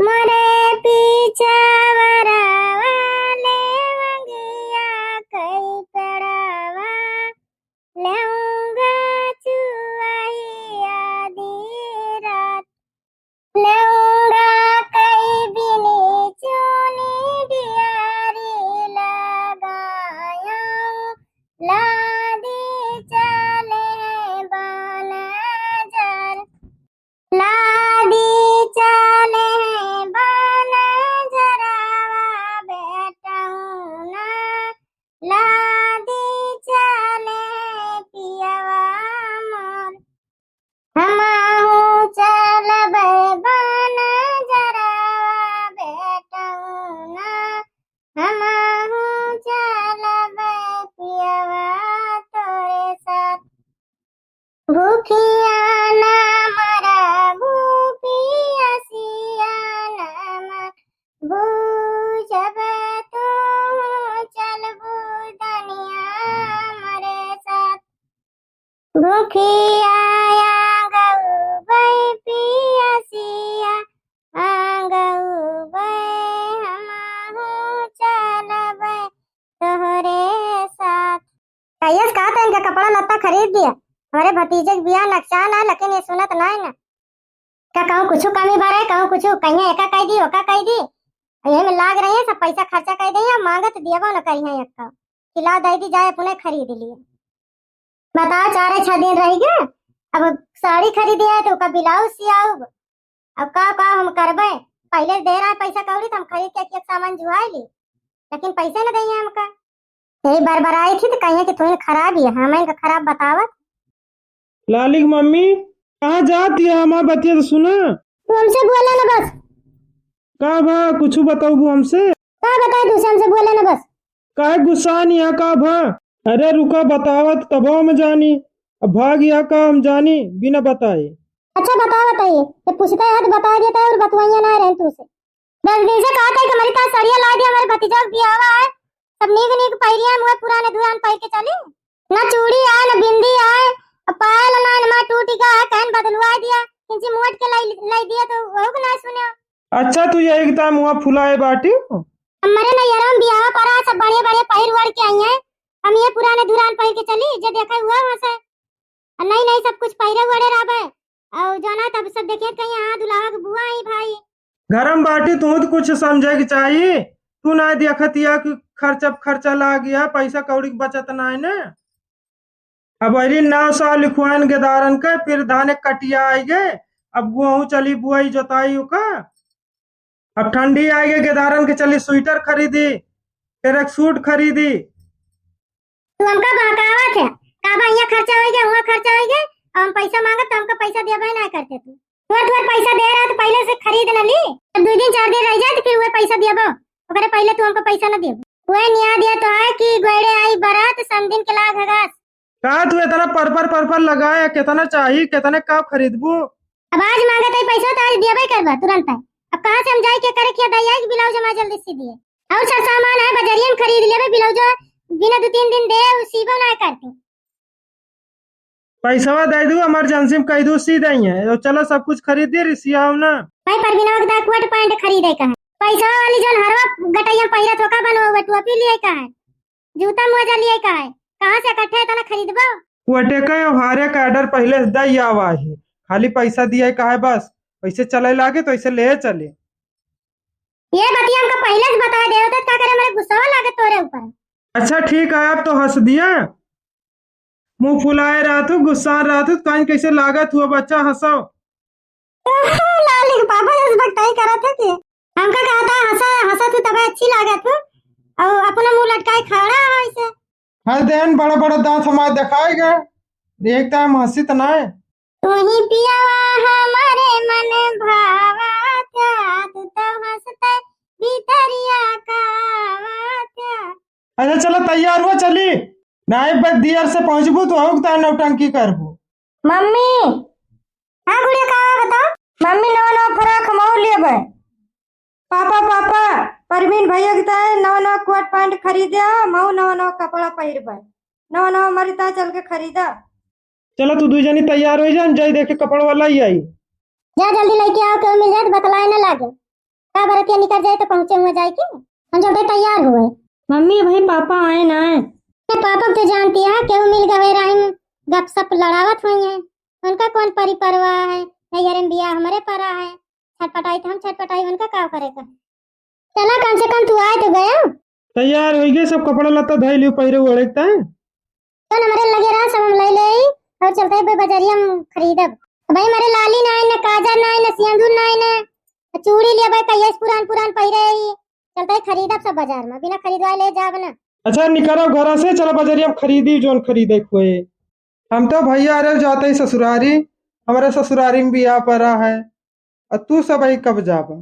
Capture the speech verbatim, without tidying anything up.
मोरे पीछा वरवा लेवंगिया कई पेड़वा, लेऊंगा चुवही आधी रात। लेऊंगा कई बिनी चुनी डियारी लगाया, लादी चले बन जर। लादी चले बन जरावा बेटौना, लादी चले पियवा मोर। हमहू चलबै बन जरावा बेटौना, हमहू चलबै पियवा तोरे साथ। भूखिया ना मरबू, पियसिया ना मरबू, जब तू चलबू दनिया हमरे साथ। भूखिया आंगऊ बै, पियसिया आंगऊ बै, हमहू चलबै तोहरे साथ। कहियस का तो इनका कपड़ा लत्ता खरीद दिया। हमरे भतीजे के बियाह नकसान है, लेकिन ये सुनत नाय ना। का कहूँ कुछ कमी भरे, कहूँ कुछ कहिए, एका कह दी, ओका कह दी। और यही में लाग रही है, सब पैसा खर्चा कर दी, मांगत दियबो न करी है एक। खिला दे दी जाए, अपने खरीद लिए। बताओ, चार छह दिन रह गए, अब साड़ी खरीदे है तो ओका ब्लाउज सियाउब, अब का का हम करबे? पहले दे रहा है पैसा कौड़ी तो हम खरीद के एक, एक सामान जुआई ली, लेकिन पैसे न दे हमका। यही बरबराई थी तो कहिए कि तुम खराब ही है, हमें का खराब बतावत। लाली की मम्मी, कहाँ जाती है? हमार बतिया तो सुना। तू हमसे बोले ना बस। का भा, कुछ बताऊ हमसे? का बताए तुझसे, हमसे बोले ना बस। काहे गुस्सा नहीं है का भा? अरे रुका, बतावत तबो हम जानी। अब भाग या का हम जानी बिना बताए। अच्छा बताओ, बताइए। तो पूछता है तो बता देता है और बतवाइया ना रहन तुझसे। दस दिन से कहा था कि हमारी तार सड़िया ला दिया, हमारे भतीजा के बियाह है, सब नीक नीक पहिरिया, मुँह पुराने दुरान पहिर के चली। ना चूड़ी आए, ना बिंदी आए, अब पायल ना, ना टूटी का है, कहन बदलवा दिया, किंची मोट के लाई, लाई दिया तो वो के ना सुने। अच्छा, तू यही के ताम मुँह फुलाए बाटी? हमारे ना यार, हम बियाह पड़ा, सब बढ़िया बढ़िया पहिर ओढ़ के आई हैं, हम ये पुराने दुरान पहिर के चली, जे देखा हुआ वहाँ से। आ नहीं, नहीं, सब कुछ पहिरे ओढ़े रहबे। और जाना तब सब देखिए कहीं, हाँ, दुल्हा के बुआ आई भाई। घर में बाटी, तू तो कुछ समझे के चाहिए। तू ना देखत या कि खर्चा खर्चा लाग गया, पैसा कौड़ी के बचत ना है ना। अब अरे नौ सौ लिखवान गेदारन के, फिर धान कटिया आई गए, अब गेहूं चली बुआई जोताई ओका। अब ठंडी आई गए, गेदारन के चली स्वेटर खरीदी, ट्रैक सूट खरीदी। तू हमका बहकावत है, का बा, यहाँ खर्चा होइ गया, वहाँ खर्चा होइ गया, और हम पैसा मांगत तो हमका पैसा देबे ना करते तू। तुहर, तुहर पैसा दे रहा तो पहले से खरीद न ली, अब दो दिन चार दिन रह जाए तो फिर वह पैसा देबो, ओकरे पहले तू हमको पैसा न देबो। वह न्याय दिया तो है कि गोड़े आई बरात, समदिन के लाग हगास। का तू इतना परपर परपर लगाए, कितना चाही, कितने का खरीदबू? अब आज मांगत है पैसा तो आज देबे करबा तुरंत है। अब कहाँ से हम जाए के करे, क्या दई आई ब्लाउज हमारे जल्दी सी दिए। और सब सामान है, बजरिया में खरीद लेबे ब्लाउज, बिना दो तीन दिन दे, उ सीबो ना करती। पैसवा दे दू, इमरजेंसी में कह दू, सी दई है। तो चलो सब कुछ खरीद दे, रिसियाओ ना। भाई परवीनवा के दाई कोट पैंट खरीदे का है। पैसवा वाली जौन हरवा गटैया पहिरत हो का बनवा हुआ टोपी लिए का है। जूता मोजा लिए का है। कहाँ से इकट्ठे इतना खरीदबो? कोटे का और हारे का order पहले से दई आवा है। खाली पैसा दिए का है बस। पैसे चले लागे तो ऐसे ले चले। ये बतिया हमका पहले से बता दे होते तो का करे, मेरे गुस्सा लागे तोरे ऊपर। अच्छा ठीक है, अब तो हंस दिया। मुंह फुलाए रहत हूँ, गुस्सा रहत हूँ, कान कैसे लागत हुआ बच्चा हंसो। लाली के पापा जैसे बकताई करत है कि हमका कहता है हंसा, हंसा तू तबे अच्छी लागत हो और अपना मुंह लटकाए खड़ा है ऐसे। हंस देन, बड़ा बड़ा दांत हमारे दिखाए गए, देखता है हम हंसी तो ना है। तू ही पियावा हमारे मन भावा था, तू तो हंसते भीतरिया का आवा था। अच्छा चलो तैयार हुआ, चली। नाई बस दियर से पहुंचबू तो होग ता नौटंकी करबू। मम्मी। हाँ गुड़िया, का बा बताओ? मम्मी, नवा नवा फ्रॉक हम और लेबे। पापा, पापा, परवीन भैया के ताई नवा नवा कोट पैंट खरीदे, हम नवा नवा कपड़ा पहिरबे। नवा नवा हमारी ताई चल के खरीदा। चलो तू दुई जनी तैयार हो जा, हम जाई देखे कपड़ा वाला ही आई। जा जल्दी लेके आओ, केहू मिल जाए तो बतलाए ना लागे। का बरतिया निकर जाए तो पहुँचे हुए जाए के। हम जब तैयार हुए। मम्मी, भाई पापा आए ना आए? ए, पापा के तो जानती है, केहू मिल गए राही में, गपशप लड़ावत हुई है। उनका कौन परी परवाह है, नैहर में बियाह हमरे परा है, छटपटाई तो हम छटपटाई, उनका का करे का। चला, कम से कम तू आए तो गया। तैयार हो गए, सब कपड़ा लत्ता धई लियो, पहिरे ओढ़े के ताई। जौन हमरे लगे रहा, सब हम ले ले आई और चलते भाई बजरिया में खरीदब। भाई, हमरे लाली ना है, ना काजर ना है, ना सिंदूर ना है, ना चूड़ी लिया भाई, कहिए पुरान पुरान पहिरे ही। चलते खरीदब सब बाजार में, बिना खरीदवाए ले जाब ना। अच्छा, निकरब घरा से, चला बजरिया में खरीदी, जौन खरीदे के होए। हम तो भैया अरे जाते ही ससुरारी, हमरे ससुरारी में बियाह परा है, और तू सब ही कब जाबा?